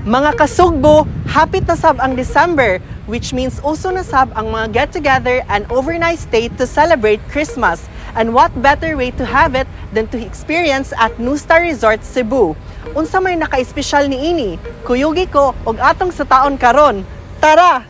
Mga kasugbo, hapit na sab ang December, which means uso na sab ang mga get-together and overnight stay to celebrate Christmas. And what better way to have it than to experience at NUSTAR Resort Cebu? Unsa may naka-espesyal niini? Kuyugi ko og atong sutaon karon. Tara!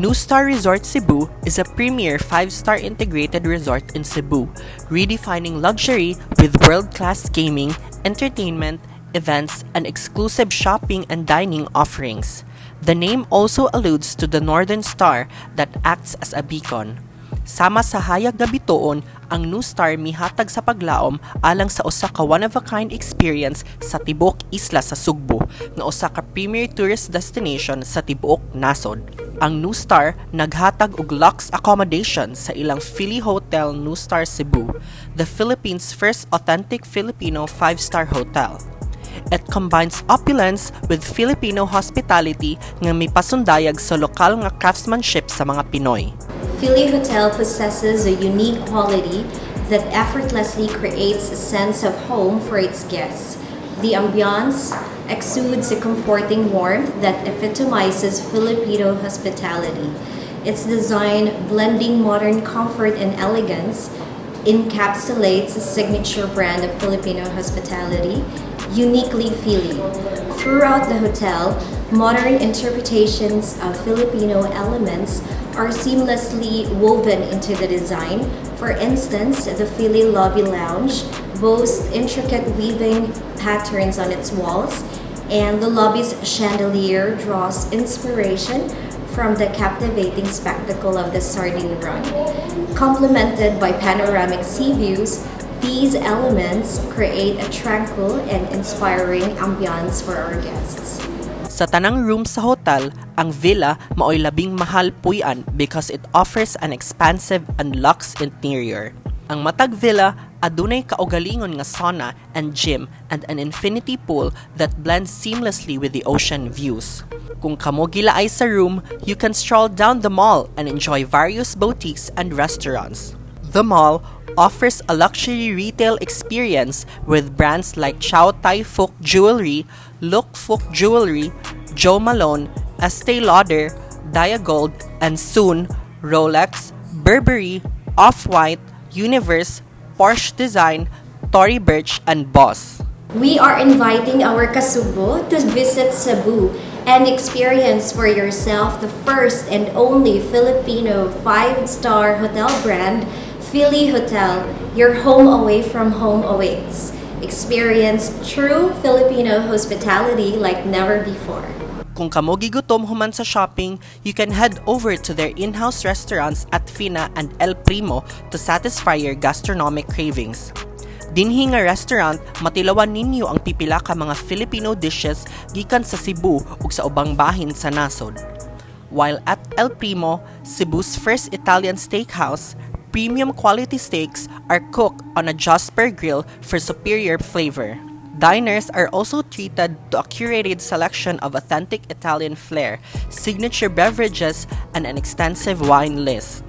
NUSTAR Resort Cebu is a premier 5-star integrated resort in Cebu, redefining luxury with world-class gaming, entertainment, events, and exclusive shopping and dining offerings. The name also alludes to the Northern Star that acts as a beacon. Sama sa hayag nga bituon, ang NUSTAR mihatag sa paglaom alang sa usa ka one-of-a-kind experience sa tibuok isla sa Sugbo, nga usa ka premier tourist destination sa tibuok nasod. Ang NUSTAR naghatag og luxe accommodation sa ilang Fili Hotel NUSTAR Cebu, the Philippines' first authentic Filipino 5-star hotel. It combines opulence with Filipino hospitality nga mipasundayag sa lokal nga craftsmanship sa mga Pinoy. Fili Hotel possesses a unique quality that effortlessly creates a sense of home for its guests. The ambiance exudes a comforting warmth that epitomizes Filipino hospitality. Its design, blending modern comfort and elegance, encapsulates a signature brand of Filipino hospitality, uniquely Fili. Throughout the hotel, modern interpretations of Filipino elements are seamlessly woven into the design. For instance, the Fili Lobby Lounge boasts intricate weaving patterns on its walls, and the lobby's chandelier draws inspiration from the captivating spectacle of the Sardine Run. Complemented by panoramic sea views, these elements create a tranquil and inspiring ambiance for our guests. Sa tanang room sa hotel, ang villa maoy labing mahal puy-an because it offers an expansive and luxe interior. Ang matag villa adunay kaugalingon nga sauna and gym and an infinity pool that blends seamlessly with the ocean views. Kung kamo gilaay sa room, you can stroll down the mall and enjoy various boutiques and restaurants. The mall offers a luxury retail experience with brands like Chow Tai Fook Jewelry, Luk Fook Jewelry, Jo Malone, Estee Lauder, Diagold, and soon Rolex, Burberry, Off-White, Universe, Porsche Design, Tory Burch, and Boss. We are inviting our kasugbo to visit Cebu and experience for yourself the first and only Filipino 5-star hotel brand, Fili Hotel. Your home away from home awaits. Experience true Filipino hospitality like never before. Kung kamo gigutom human sa shopping, you can head over to their in-house restaurants at Fina and El Primo to satisfy your gastronomic cravings. Dinhi nga restaurant, matilawan ninyo ang pipila ka mga Filipino dishes gikan sa Cebu ug sa ubang bahin sa nasod. While at El Primo, Cebu's first Italian steakhouse, premium quality steaks are cooked on a Josper grill for superior flavor. Diners are also treated to a curated selection of authentic Italian flair, signature beverages, and an extensive wine list.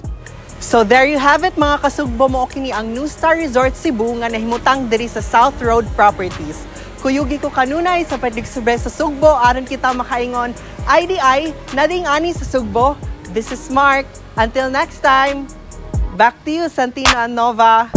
So there you have it, mga kasugbo, mao kini ang NUSTAR Resort Cebu nga nahimutang diri sa South Road Properties. Kuyugi ko kanunay sa pagdigsubre sa Sugbo aron kita makaingon IDI nading ani sa Sugbo. This is Mark. Until next time. Back to you, Santina and Nova.